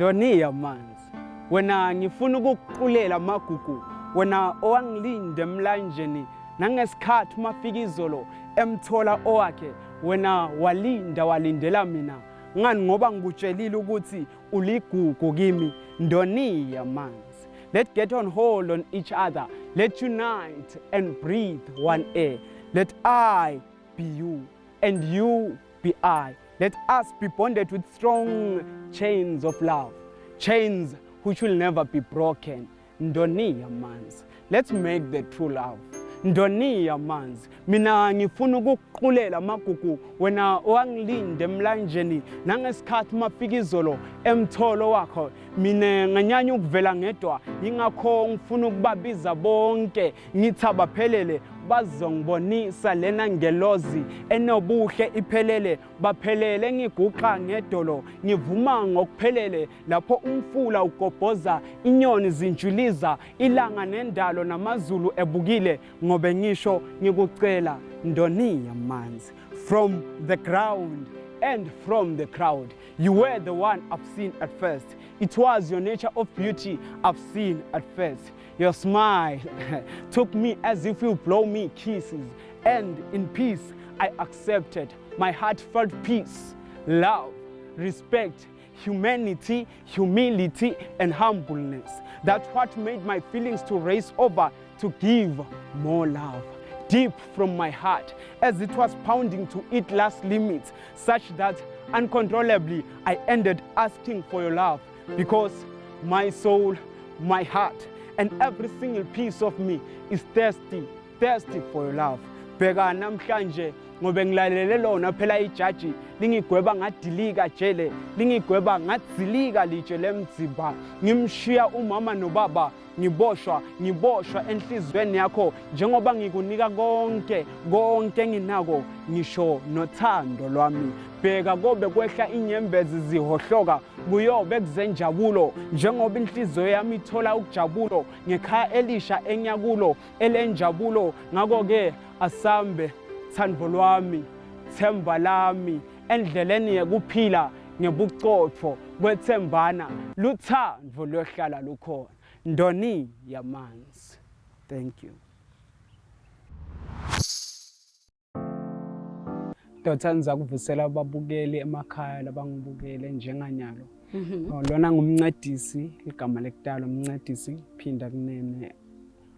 Ndoni yamanzi wena ngifuna ukukuqulela amagugu wena owangilinda emlanjeni nangesikhathi mafika izolo emthola owakhe wena walinda walindela mina ngani ngoba ngikutshelile ukuthi uligugu kimi ndoni yamanzi let get on hold on each other let unite and breathe one air let I be you and you be I let us be bonded with strong chains of love chains which will never be broken Ndoni yamanzi let's make the true love Ndoni yamanzi mina ngifuna ukukuqulela amagugu wena owangilinda emlanjeni nangesikhathi mafika izolo emtholo wakho mina nganyanya ukuvela ngedwa yingakho ngifuna ukubabiza bonke ngithi abaphelele bazongibonisa lena ngelozi enobuhle iphelele baphelele ngiguqa ngedolo ngivuma ngokuphelele lapho umfula ugobhoza inyoni zintshiliza ilanga nendalo namazulu ebukile ngobe ngisho ngikucela ndoni yamanzi from the ground and from the crowd you were the one I've seen at first it was your nature of beauty I've seen at first your smile took me as if you blow me kisses and in peace I accepted my heart felt peace love respect humanity, humility, and humbleness. That's what made my feelings to race over to give more love deep from my heart as it was pounding to its last limits, such that uncontrollably I ended asking for your love because my soul, my heart, and every single piece of me is thirsty, thirsty for your love. Bheka namhlanje ngobe ngilalele lona phela ijaji lingigweba ngadilika jele lingigweba ngadzilika litshe lemdzimba ngimshiya umama nobaba ngiboshwa ngiboshwa enhliziyweni yakho njengoba ngikunika konke konke enginako ngisho nothando lwami bheka kobe kwehla inyembezi zihohloka kuyobe kuzenjabulo njengoba inhliziyo yami ithola ukujabulo ngekhaya elisha enyakulo elenjabulo ngakho-ke asambe thando lwami themba lami endleleni yekuphila ngebucotfo kwethembana luthando luyohlala lukhona ndoni yamanzi thank you Dr ngizakuvusela ababukeli emakhaya labangibukele njenganyalo. Mm -hmm. Lona ngumncedisi igama lekudala umncedisi phinda kunene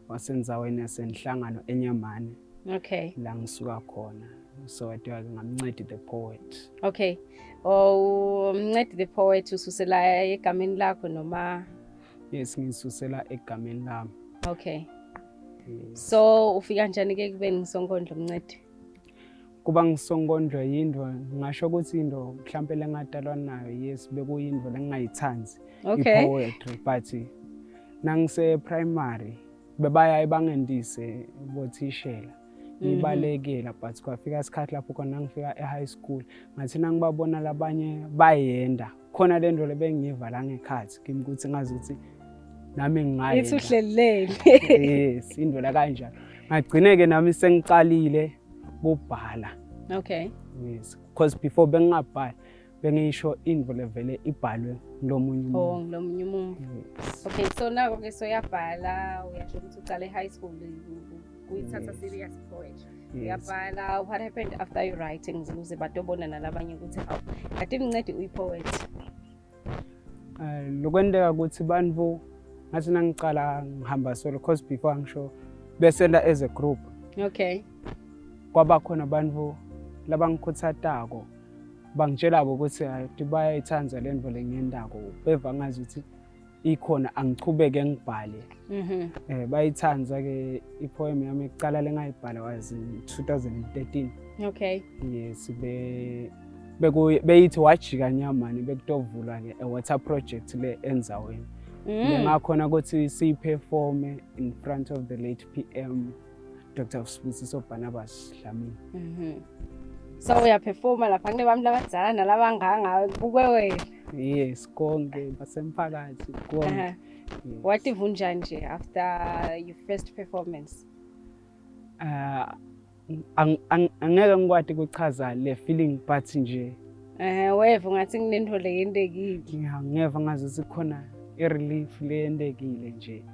wasenzaweni yasenhlangano enyamane. Okay. La ngisuka khona. So atiwa ke ngamncedi the poet. Okay. Oh mncedi the poet ususela egameni lakho noma? Yes ngisusela egameni lami. Okay. Yes. So ufika kanjani ke kubeni ngisonkondlo mncedi? Kuba ngisonkondlo yinto ngisho ukuthi into mhlampe lengadalwa nayo yes bekuyinto lengingayithandi okay. i-poetry but nangise primary bebayaye bangendise bothishela ngibalekela but kwafika isikhathi lapho khona ngifika e-high school ngathi nangibabona labanye bayenda khona le nto lebengiyiva la ngekhathi kimi ukuthi ngazi ukuthi nami ngingayenda ithi uhlelele yes into la kanjalo ngagcine-ke nami sengicalile kubhala okay yes because before bengingabhali bengisho into levele ibhalwe ngilomunye umuntu oh ngilomunye umuntu yes. okay so nako ke soyabhala uyasho ukuthi uqale high school kuyithatha serious poetry uyabhala what happened after you writing ukuze batobona nalabanye ukuthi hawu kade mncedi uyi-poet eh, lokwenteka ukuthi bantfu ngathi nangicala ngihamba solo cause before angisho besenta as a group okay kwaba khona bantfu labangikhuthatako bangitshelako ukuthi hayi bayayithanda le nto lengiyendako beva ngazi ukuthi ikhona angichubeke ngibhale mm eh bayithanda ke ipoem yami ekuqala lengayibhala was in 2013 okay yes be beku beyithi wajika nyamani bekutovulwa ke a water project le enzaweni mm. lengakhona ukuthi siyiperforme in front of the late PM Dr. Sibusiso Barnabas Dlamini. Mhm. So uyaphefoma lapha kunebantu labadzala nalabanganga kubukwe wena. Yes, konke basemphakathi konke. Yes. Wativa unjani nje after your first performance? Uh, angeke ngikwati ukuchaza le feeling but nje Eh weva ngathi kunento leyentekile. Ya ngeva ngazuthi khona i-relief leyentekile nje.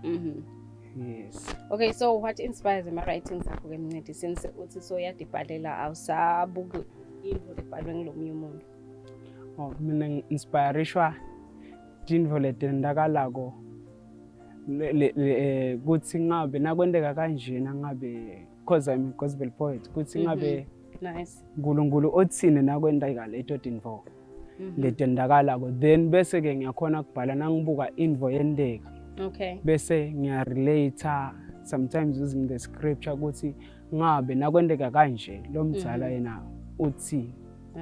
Yes. Okay, so what inspires ama writings akho ke Mncedi since uthi so yadibhalela awusabuki into lebhalwe ngilomunye umuntu? Oh, mina ngi-inspirishwa tintfo letendakalako kuthi ngabe nakwenteka kanjena ngabe, cause I'm a gospel poet, kuthi ngabe Nice. uNkulunkulu othini nakwenteka leto tintfo letendakalako, then bese ke ngiyakhona kubhala nangibuka intfo yenteka. Bese ngiyarelate sometimes using the scripture ukuthi ngabe nakwenteka kanje lo mdzala yena uthini.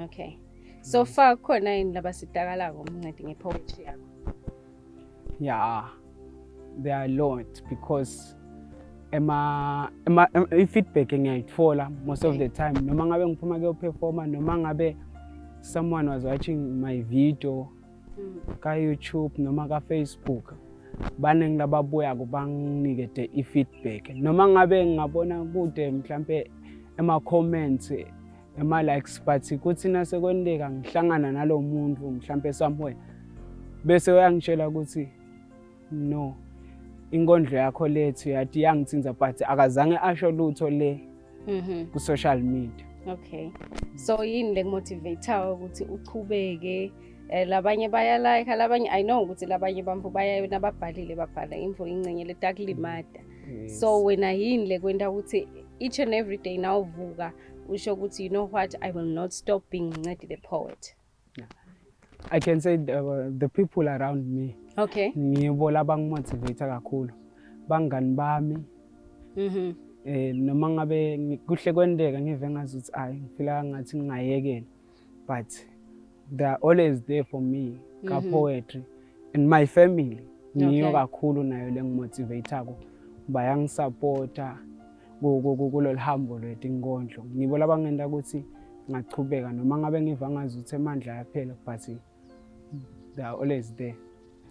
Okay. So far khona yini labasitakalako Mncedi ngepoetry yakho? Yeah, there are a lot because ema i-feedback engiyayithola most of the time noma ngabe ngiphuma kuyoperforma, noma ngabe someone was watching my video ka-YouTube noma ka-Facebook, baningi lababuyako banginikede i-feedback, noma ngabe ngingabona kude mhlampe ema-comments, ema-likes, but kuthi nasekwenteka ngihlangana nalo muntu mhlampe somewhere, bese uyangitshela ukuthi no, inkondlo yakho lethu yathi yangithinza, but akazange asho lutho le ku-social media. Okay. So yini lekumotivate ukuthi uchubeke? Labanye baya like, labanye, I know ukuthi labanye bantfu baya nababhalile babhala info ingcenye letakulimata. So wena yini lekwenta ukuthi each and every day nawuvuka usho ukuthi, "You know what, I will not stop being Mncedi the poet"? I can say the people around me ngibo labangimotivate kakhulu, bangani bami. Noma ngabe kuhle kwenteka ngive ngazuthi ayi, ngifila ngathi ngingayekela, but they are always there for me ka poetry, and my family ngiyo kakhulu nayo lengimotivatako, bayangisupporta kulolu hambo lwetinkondlo, ngibo labangenta ukuthi ngachubeka noma ngabe ngiva ngazuthi emandla ayaphela, but they are always there.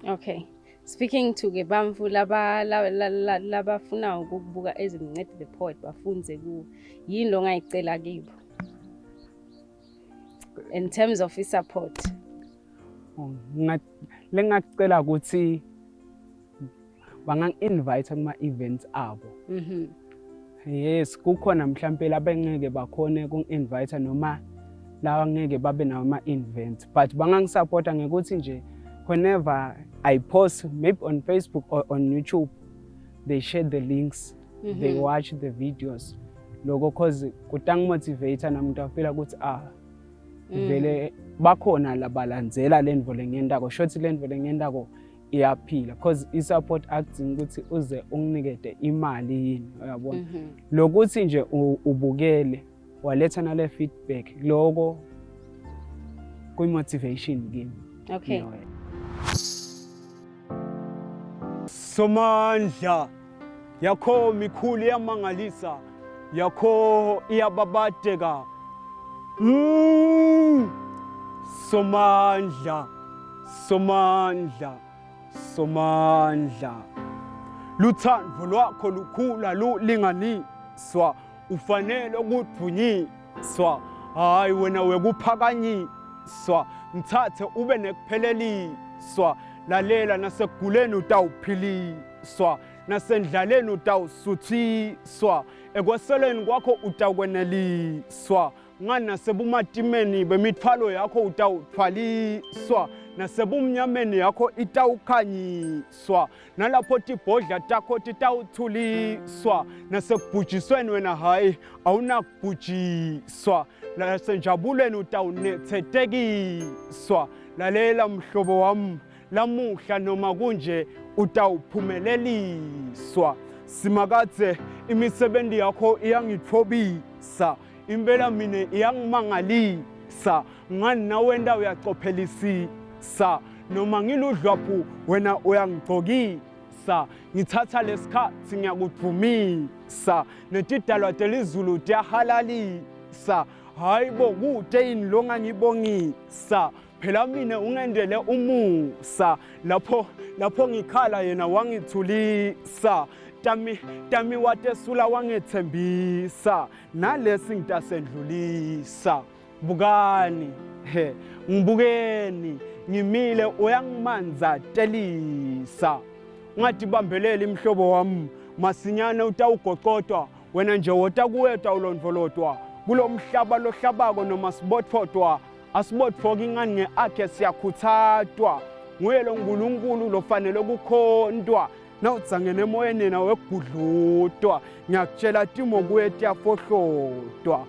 Okay. Speaking to ke bantfu laba labafuna ukukubuka as Mncedi the poet, bafunze ku yini lo ngayicela kibo in terms of support? Oh, lengakucela ukuthi bangangi-invite kuma-events abo. Yes, kukhona mhlampe labengeke bakhone kungi-invite noma lawa ngeke babe nawo ama-events, but bangangisupporta ngekuthi nje whenever I post, maybe on Facebook or on YouTube, they share the links, they watch the videos, lokho cause kutangimotivate nami ngitafila ukuthi ah, vele bakhona labalandzela le ndvo lengiyentako, shothi le ndvo lengiyentako iyaphila, cause i-support akudingi ukuthi uze unginikete imali yini, uyabona, lokuthi nje ubukele waletha nale feedback, loko kuyi-motivation kimi. No. Somandla, yakho mikhulu, iyamangalisa yakho, iyababadeka. Somandla, Somandla, Somandla, luthando lwakho lukhula lulinganiswa, ufanele ukudvunyiswa, hayi wena wekuphakanyiswa, mthathe ube nekupheleliswa. Lalela, nasekuguleni utawuphiliswa, nasendlaleni utawusuthiswa, ekweseleni kwakho utawukweneliswa, ngani nasebumatimeni bemithwalo yakho utawuthwaliswa, nasebumnyameni yakho itawukhanyiswa, nalapho tibhodla takho titawuthuliswa, nasekubhujisweni wena hhayi awunakubhujiswa, nasenjabulweni utawunethetekiswa. Lalela mhlobo wami, lamuhla noma kunje utawuphumeleliswa. Simakadze, imisebenzi yakho iyangithobisa, impela mine iyangimangalisa, ngani nawenta uyacophelisisa, noma ngiludlwaphu wena uyangigcokisa, ngithatha lesikhathi ngiyakudvumisa, netidalwa telizulu tiyahalalisa. Hayi bo, kude yini lo ngangibongisa? Phela mina ungendele umusa, lapho ngikhala yena wangithulisa, tami tami watesula wangethembisa, nalesi ngitasendlulisa. Bukani he, Ngibukeni ngimile uyangimanzatelisa. Ungatibambeleli mhlobo wami, masinyane utawugocotwa wena nje wota kuye utawulondvolotwa kulo mhlaba lohlabako noma sibotfotwa asibotfoki ingani nge-akhe siyakhutsatwa nguye lo nkulunkulu lofanele kukhontwa nawudzangene emoyeni yena wegudlutwa ngiyakutshela timo kuye tiyafohlotwa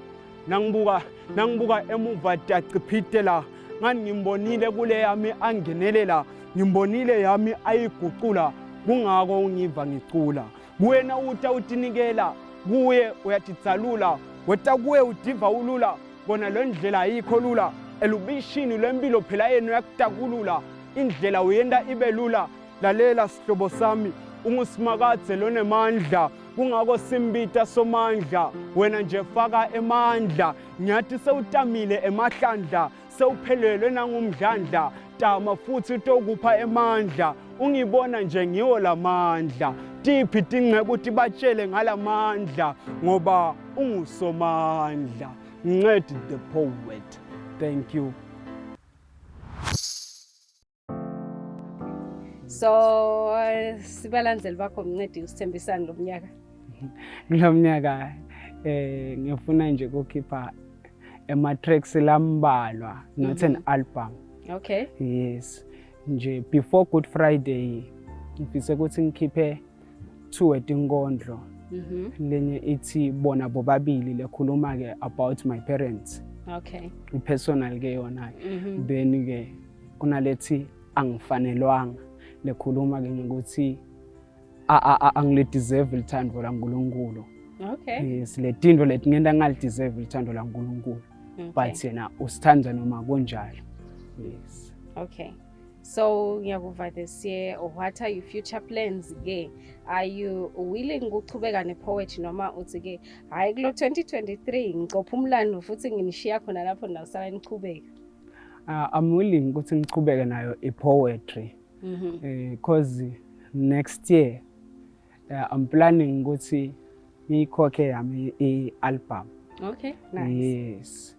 nangibuka nangibuka emuva tiyaciphitela ngani ngimbonile kule yami angenelela ngimbonile yami ayigucula kungako ungiva ngicula kuwena uta utinikela kuye uyatidzalula weta kuye udiva ulula kona le ndlela ayikho lula elubishini lwempilo phela yena uyakutakulula indlela uyenta ibe lula lalela sihlobo sami ungusimakadze lonemandla kungako simbita somandla wena nje faka emandla ngiyathi sewutamile emahlandla sewuphelelwe nangumdlandla tama futhi utokupha emandla ungibona nje ngiwo lamandla tiphi tinceku tibatshele ngalamandla ngoba ungusomandla ncedi the poet thank you So sibalandzeli bakho mncedi usithembisani lo mnyaka? Kulo mnyaka eh ngifuna nje ukukhipha ema tracks lambalwa not an album. Okay. Yes. Nje before Good Friday ngifise ukuthi ngikhiphe two wetinkondlo. Lenye ithi bona bobabili lekhuluma ke about my parents. Okay. I-personal ke yona. Then ke kunalethi angifanelwanga lekhuluma ke ngokuthi angilideserve lithando laNkulunkulu. Okay. Yes, letinto letingenta ngalideserve lithando laNkulunkulu. Okay. But yena usithanda noma kunjalo. Yes. Okay. So ngiyakuva this year what are your future plans ke? Are you willing ukuchubeka ne-poetry noma uthi ke hayi kulo 2023 ngicopha umlando futhi nginishiya khona lapho nawusala nichubeka? I'm willing ukuthi ngichubeke nayo i-poetry. Cause next year I'm planning ukuthi ngiyikhokhe yami i-album. Okay, nice. Yes.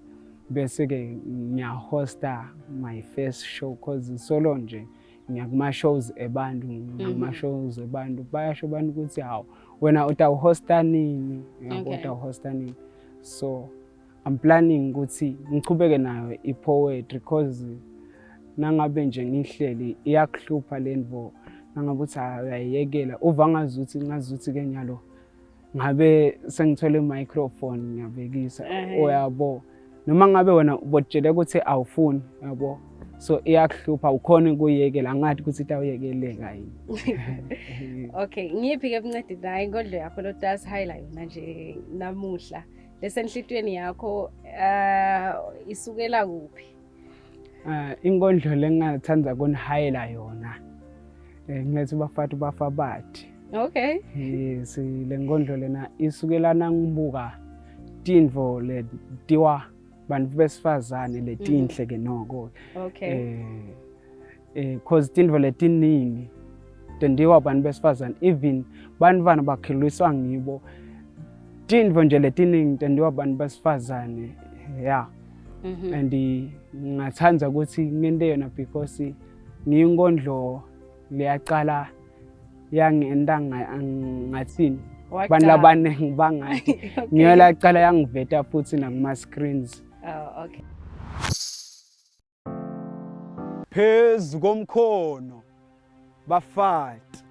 Bese ke ngiyahosta my first show cause solo nje ngiyakuma shows ebantu ngiyakuma shows ebantu bayasho abantu ukuthi hawu wena utawuhosta nini yabo utawuhosta nini so I'm planning ukuthi ngichubeke nayo i-poetry cause nangabe nje ngihleli iyakuhlupha le ndvo nangabe uthi uyayiyekela uva ngazuthi ngazuthi ke nyalo ngabe sengithole i-microphone ngiyabekisa uyabo noma ngabe wena ubotshele ukuthi awufuni yabo so iyakuhlupha ukhona ukuyekela angathi ukuthi itawuyekeleka yini. Okay, ngiyiphi ke mncedi nayo inkondlo yakho lotas highlight yona nje namuhla lesenhlitweni yakho isukela kuphi? Inkondlo lengingathanda kunihayela yona ngilethi bafati bafa bathi. Okay. Yes, le nkondlo lena isukela nangibuka tintfo letiwa bantu besifazane letinhle ke noko. Okay. Cause tintfo letiningi tendiwa bantu besifazane even bantfwana bakhuliswa ngibo tintfo nje letiningi tendiwa bantu besifazane yeah. And ngingathanda ukuthi ngente yona because ngiyinkondlo leyaqala yangenta ngathini bantu labaningi bangathi ngiyo laqala yangiveta futhi nakuma screens. Oh, okay. Phezu komkhono bafati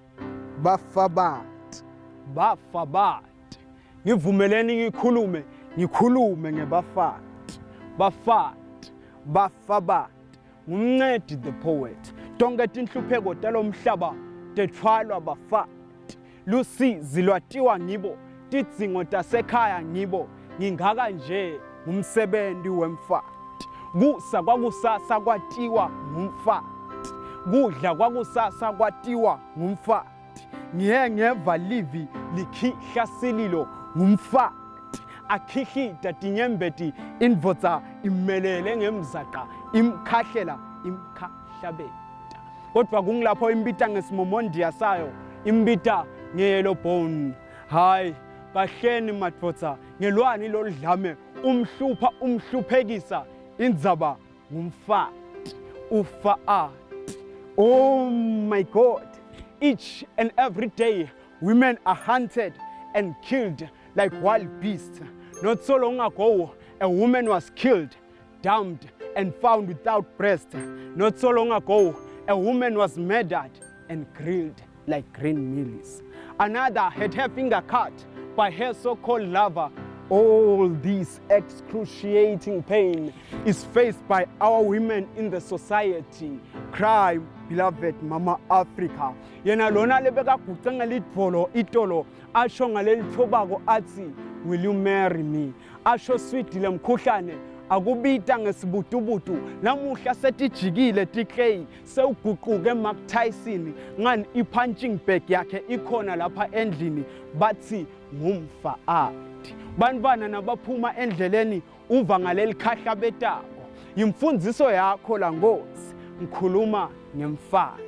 bafabati bafabati ngivumeleni ngikhulume ngikhulume ngebafati bafati bafabati ngumncedi the poet tonke tinhlupheko talomhlaba tethwalwa bafati lusizi lwatiwa ngibo tidzingo tasekhaya ngibo ngingaka nje ngumsebenzi wemfati kusa kwakusasa kwatiwa ngumfati kudla kwakusasa kwatiwa ngumfati ngiye ngeva livi likhihla sililo ngumfati akhihlita tinyembeti indvodza imelele ngemzaqa imkhahlela imkhahlabeta kodwa kungilapho imbita ngesimomondiya sayo imbita ngeyellow bone hayi kahleni madvodza ngelwani loludlame umhlupha umhluphekisa indzaba ngumfati. Ufa art. Oh my God. Each and every day, women are hunted and killed like wild beasts. Not so long ago, a woman was killed, dumped, and found without breast. Not so long ago, a woman was murdered and grilled like green mealies. Another had her finger cut by her so-called lover. All this excruciating pain is faced by our women in the society. Cry, beloved Mama Africa. Yena lona lebekaguce ngelidvolo itolo asho ngalelithobako athi will you marry me? Asho swidi lemkhuhlane akubita ngesibutubutu namuhla setijikile tikley sewuguquke Mark Tyson ngani i-punching bag yakhe ikhona lapha endlini bathi ngumfa ati bantwana nabaphuma endleleni uva ngaleli khahla betako yimfundziso yakho la nkosi ngikhuluma ngemfati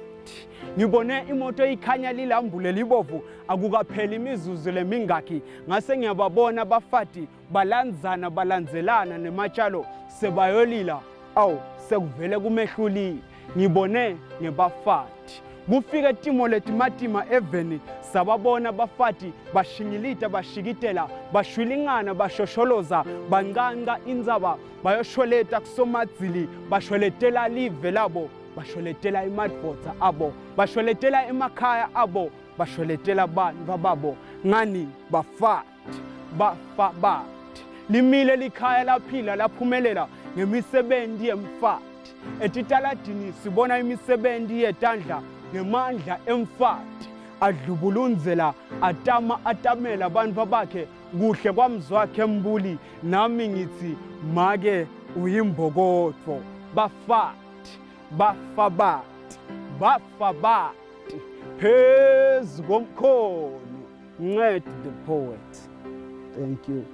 ngibone imoto ikhanya lilambule libovu akukapheli imizuzu lemingakhi ngase ngiyababona abafati balandzana balandzelana nematshalo sebayolila awu sekuvele kumehlulile ngibone ngebafati kufike timo letimatima eveni sababona abafati bashingilita bashikitela bashwilingana bashosholoza bancanca indzaba bayoshweleta kusomadzili bashweletela live labo bashweletela emadvodza abo bashweletela emakhaya abo bashweletela bantfu babo ngani bafati bafa bathi limile likhaya laphila laphumelela ngemisebenzi yemfati etitaladini sibona imisebenzi yetandla ngemandla emfati adlubulunzela atama atamela abantu bakhe kuhle kwamzwakhe mbuli nami ngithi make uyimbokodvo bafati bafa bathi bafa bathi phezu komkhono Nced the poet. Thank you.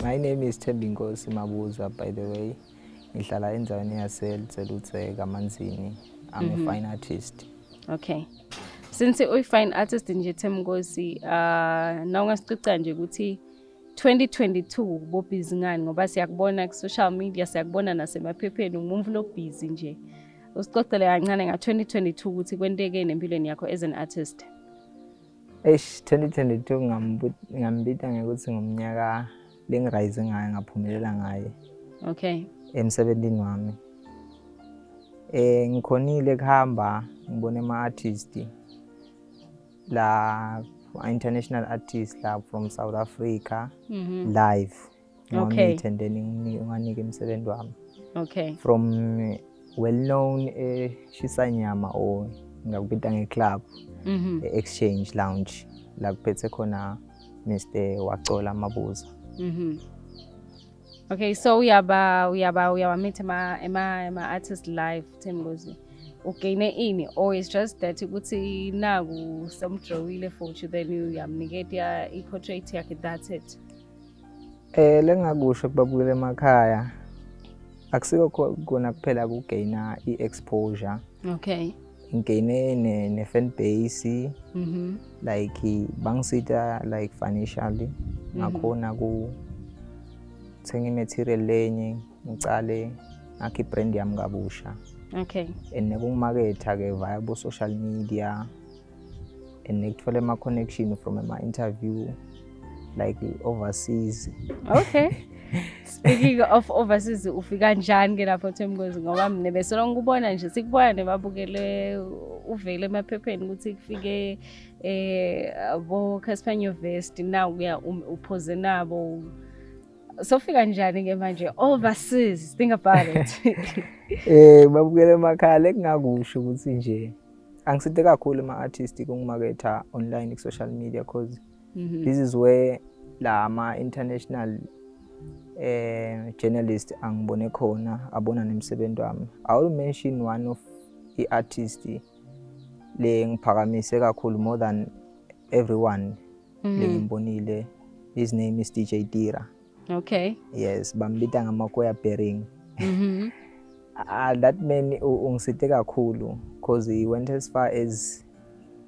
My name is Thembinkosi Mabuza by the way. Ngihlala endaweni yaseLutselutse kaManzini. I'm a fine artist. Okay. Since uyi-fine artist nje Thembinkosi, na ungasiqica nje ukuthi 2022 bobhizi ngani ngoba siyakubona ku-social media, siyakubona nasemaphepheni umuntu lobhizi nje. Usicocele kancane nga-2022 ukuthi kwentekeni empilweni yakho as an artist. Eish 2022 ngambita ngekuthi ngumnyaka lengirayize ngayo ngaphumelela ngaye. Okay. Emsebenzini wami. Ngikhonile kuhamba ngibone ama artist la international artists la from South Africa live. Okay. And then nginike umsebenzi wami. Okay. From well known Shisanyama or ngakubita ngeclub Exchange Lounge la kuphethe khona Mr Wacola Mabuza. Okay, so uyaba meet ema artist live Thembinkosi. Ugaine ini or it's just that ukuthi naku somdrawile for you then uyamniketa i-portrait yakhe, that's it. Lengakusho kubabukela emakhaya akusiko kona kuphela kugaina i-exposure. Okay. Ngigayine ne fan base. Like bangisita like financially ngakhona ku thenga i-material lenye ngicale ngakhe i-brand yami kabusha. Okay. And nekumaketha ke via bo social media and nekuthola ama connection from ama interview like overseas. Okay. Speaking of overseas, ufika njani ke lapho Thembinkosi ngoba mina bese ngikubona nje sikubona nebabukele uvele emaphepheni ukuthi kufike bo Cassper Nyovest now uya uphoze nabo. Sofika njani ke manje overseas? Think about it. Babukele emakhaya, lekungakusho ukuthi nje angiside kakhulu ama-artist kungimaketha online ku-social media, cause this is where la ama-international journalist angibone khona, abona nemsebenzi wami. I will mention one of i-artist le ngiphakamise kakhulu more than everyone le ngimbonile. His name is DJ Tira. Yes, bambita ngamakoya bearing. That man ungisite kakhulu because he went as far as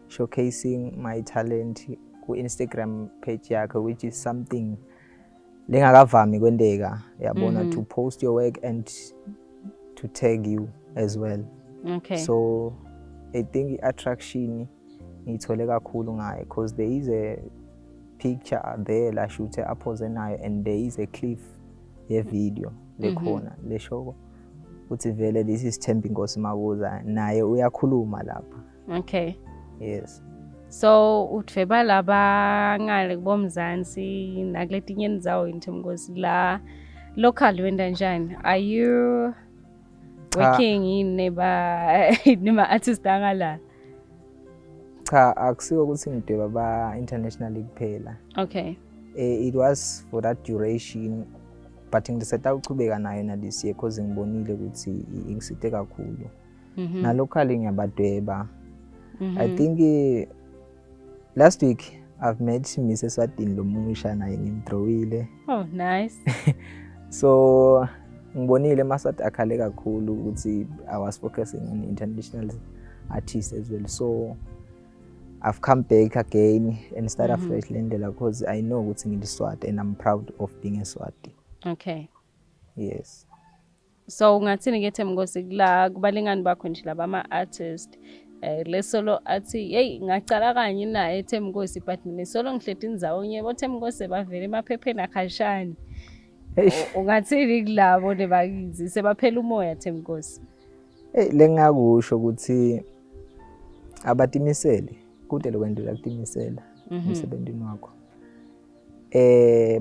showcasing my talent ku-Instagram page yakhe, which is something lengakavami kwenteka, yabona, to post your work and to tag you as well. So I think i-attraction ngiyithole kakhulu ngaye because there is a picture there la shuthe aphoze nayo and there is a clip ye-video lekhona leshoko ukuthi vele this is Thembinkosi Mabuza, naye uyakhuluma lapha. Yes. So udvweba laba ngale kubomzansi nakuletinye indzawo yini, Thembinkosi? La local wenda njani? Are you Cha. Working yini neba nema artist angala? Cha, akusiko ukuthi ngidweba ba internationally kuphela. It was for that duration, but ngiseta ukuchubeka nayo na this year because ngibonile ukuthi ingisite kakhulu. Na locally ngiyabadweba. I think last week I've met Miss Eswatini lomusha, naye ngimdrawile. Oh, nice. So ngibonile Maswati akhale kakhulu ukuthi I was focusing on international artists as well, so I've come back again and start afresh le ndlela because I know ukuthi ngiliswati and I'm proud of being a Swati. Yes. So ungathini ke, Thembinkosi, kula kubalingani bakho nje laba ama artist lesolo athi, hey, ngacala kanye naye Thembinkosi, but mina solo ngihleti ndzawonye bo Thembinkosi bavela emaphepheni akhashane. Eish. Ungathini kulabo nebakithi sebaphela umoya, Thembinkosi? Hey, lengakusho ukuthi abatimisele kude lokwendlela kutimisela emsebenzini wakho.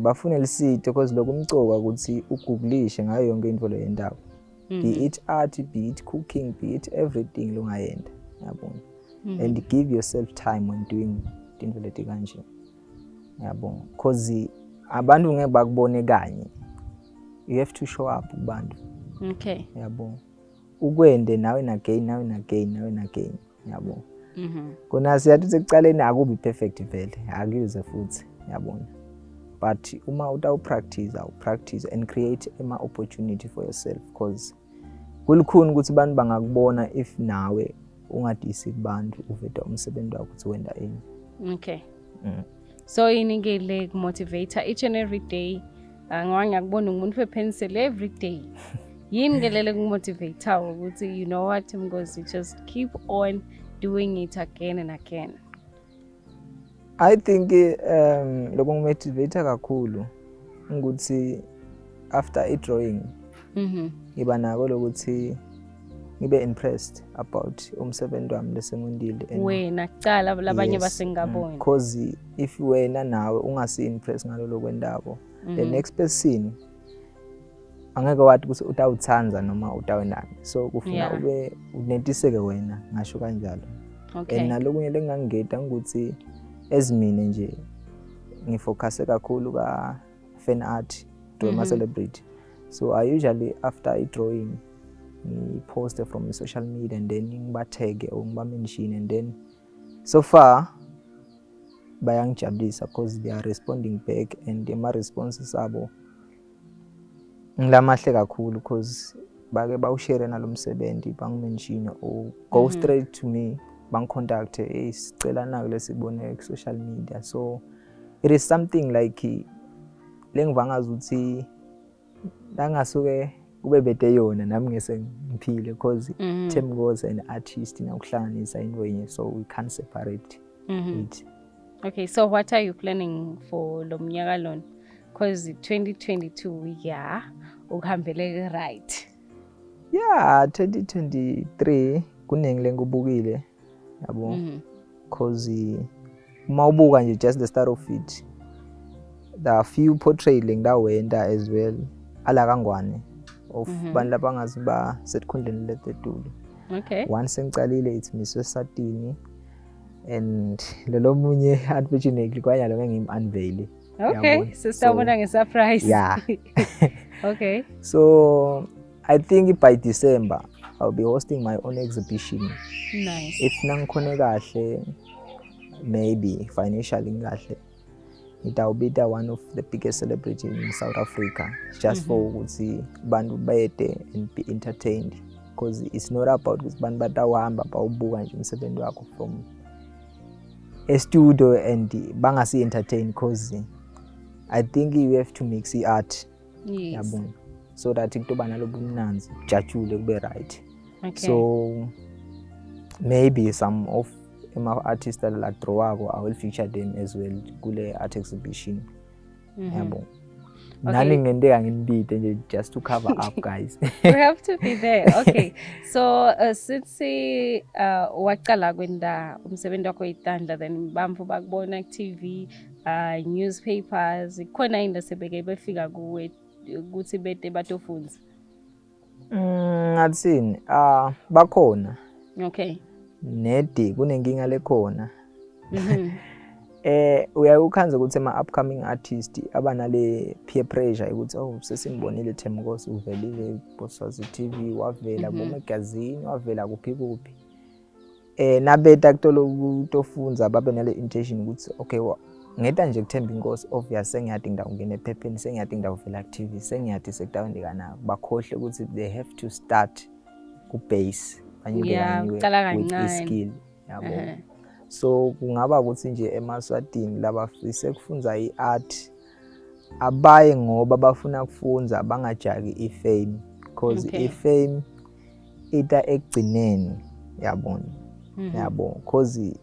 Bafune lisito because lokumcoka ukuthi ugooglishe ngayo yonke into loyentako. Be it art, be it cooking, be it everything longayenda, yabona. And give yourself time when doing into leti kanje. Yabona, because abantu ngeke bakubone kanye. You have to show up kubantu. Yabo. Ukwende nawe and again, nawe and again, nawe and again, yabo. Kona siyathi sekucaleni akubi perfect vele, akuyuze futhi, yabona. But uma utawu practice, awu practice and create ama opportunity for yourself, because kulukhuni ukuthi abantu bangakubona if nawe ungadisi kubantu uveta umsebenzi wakho ukuthi wenda ini. So yini ke le kumotivate each and every day? Ngoba ngiyakubona umuntu wepencil every day. Yini ke lele kumotivate ukuthi, you know what, Mngozi, just keep on doing it again and again? I think lokho ngimotivate kakhulu ukuthi after i drawing ngiba nako lokuthi ngibe impressed about umsebenzi wami lesengiwentile and Wena kucala, labanye basengaboni. Cause if wena nawe ungasi impressed ngalolo kwendako, the next person angeke wathi ukuthi utawuthanda noma utawunani, so kufuna ube unetiseke wena, ngasho kanjalo. And nalokunye lengingangeta ukuthi ezimine nje ngifocuse kakhulu ka fan art to mm celebrity, so I usually after i drawing ngiposte from social media and then ngibathege or ngibamention, and then so far bayangijabulisa because they are responding back and ama responses abo ngilamahle kakhulu because bake bawushare nalomsebenzi, bangimention or go straight to me, bangicontact, hey, sicela naku lesibone ku social media. So it is something like lengiva ngazuthi langasuke kube bede yona nami ngese ngiphile because Thembinkosi an artist nakuhlanganisa into yinye, so we can't separate it. Okay, so what are you planning for lo mnyaka lona? Because 2022, yeah, ukuhambele right. Yeah, 2023 kuningi lengikubukile, yabo, cause uma ubuka nje just the start of it, There are few portrait lengidawenta as well ala kaNgwane of bantu labangazi ba setikhundleni letetulu. Once sengicalile, it's Miss Satini and lolo munye, unfortunately kwanyalo ngeke ngim-unveil. Okay, sisawubona nge-surprise. Yeah. So I think by December I'll be hosting my own exhibition. Nice. If nangikhone kahle, maybe financially ngikahle, ngitawubita one of the biggest celebrity in South Africa just for ukuthi bantu bayede and be entertained, because it's not about ukuthi bantu batawuhamba bawubuka nje umsebenzi wakho from a studio and bangasi entertain, because I think you have to mix i-art, yabona, so that kutoba nalobu mnanzi, kujatshule, kube right. So maybe some of ema-artists la-drawako, I will feature them as well kule art exhibition, yabo. Nani ngenteka nginibide nje just to cover up, guys. We have to be there. Okay, so since waqala kwenda umsebenzi wakho itandla, then bamfu bakubona ku-TV, newspapers, khona yini lasebeke befika kuwe ukuthi bete batofunza? Ngathini, ah, bakhona. Nedi kunenkinga lekhona. Uyakukhanza ukuthi ama upcoming artist abanale peer pressure ukuthi, "Oh, sesimbonile Thembinkosi, uvelile kuSwazi TV, wavela ku magazine, wavela kuphi kuphi." Nabeta kutolo kutofunza, babe nale intention ukuthi, "Okay, ngeta nje kuThembinkosi, obvious sengiyadi ngidawungena ephepheni, sengiyadi ngidawuvela ku TV, sengiyadi sekutawendeka nako." Bakhohle ukuthi they have to start ku base, banyuke kanyuke kucala with kancane. I-skill, yabo. So kungaba ukuthi nje emaSwatini labafise kufunza i-art abaye ngoba bafuna kufunza, bangajaki i-fame, because i-fame ita ekugcineni, yabona, yabo, cause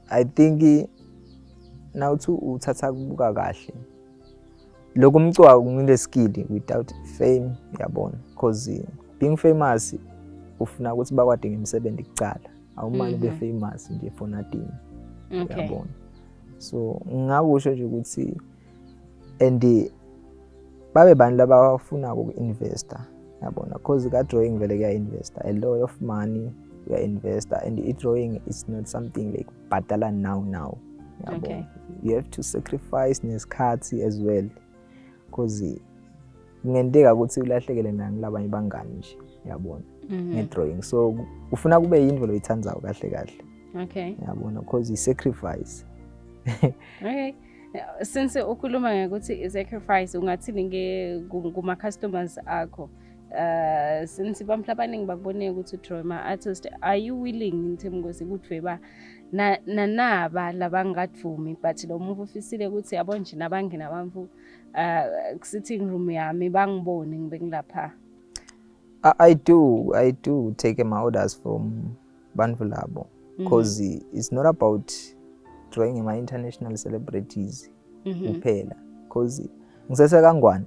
I think nawuthi uthatha kubuka kahle lokhu umcwa ngile skill without fame, yabona, cause being famous ufuna ukuthi bakwade ngemisebenzi kucala, awumane ube famous nje for nothing, yabona. So ngingakusho nje ukuthi and babe bantu labafuna uku-investa, yabona, cause ka-drawing vele kuya-investa a lot of money, uya-investa, and i-drawing is not something like bhadala now now, yabo. You have to sacrifice nesikhathi as well, cause kungenteka ukuthi ulahlekele nangilabanye bangani nje, yabona, nge-drawing. So ufuna kube yinto loyithandzayo kahle kahle, yabona, cause i-sacrifice. Okay. Since ukhuluma ngokuthi i-sacrifice, ungathini ke kuma-customers akho? Since abantu abaningi bakubone ukuthi udraw ama-artist, are you willing, Thembinkosi, ukudvweba na nanaba labangadvumi, but lo muntu ufisile ukuthi yabo nje nabangena abantu sitting room yami bangibone ngibe ngilapha? I do take my orders from bantu labo, because it's not about drawing my international celebrities kuphela, because ngisesekaNgwane,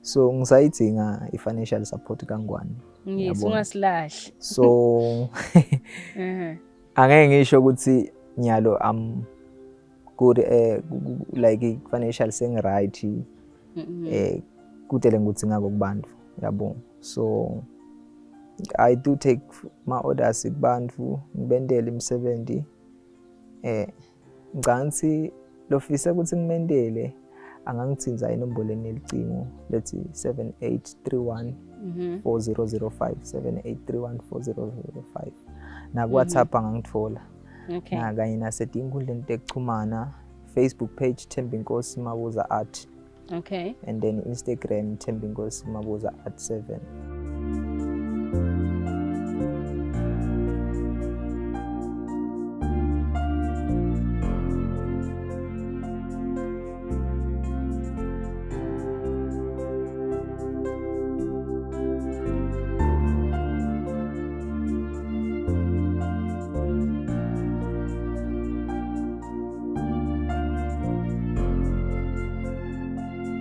so ngisayidzinga i-financial support kaNgwane. Yabona. Ungasilahli. So angeke ngisho ukuthi nyalo I'm good, like financial sengi-right, kude lengikudzingako kubantu, yabo. So I do take ma orders kubantu, ngibentele imisebenzi. Ngicabanga ukuthi lofisa ukuthi ngimentele angangithinza enombolweni yelicingo lethi 7831 4005, 7831 4005. Naku WhatsApp angangithola. Na kanye nasetinkundleni tekuchumana, Facebook page Thembinkosi Mabuza Art, and then Instagram Thembinkosi Mabuza Art 7.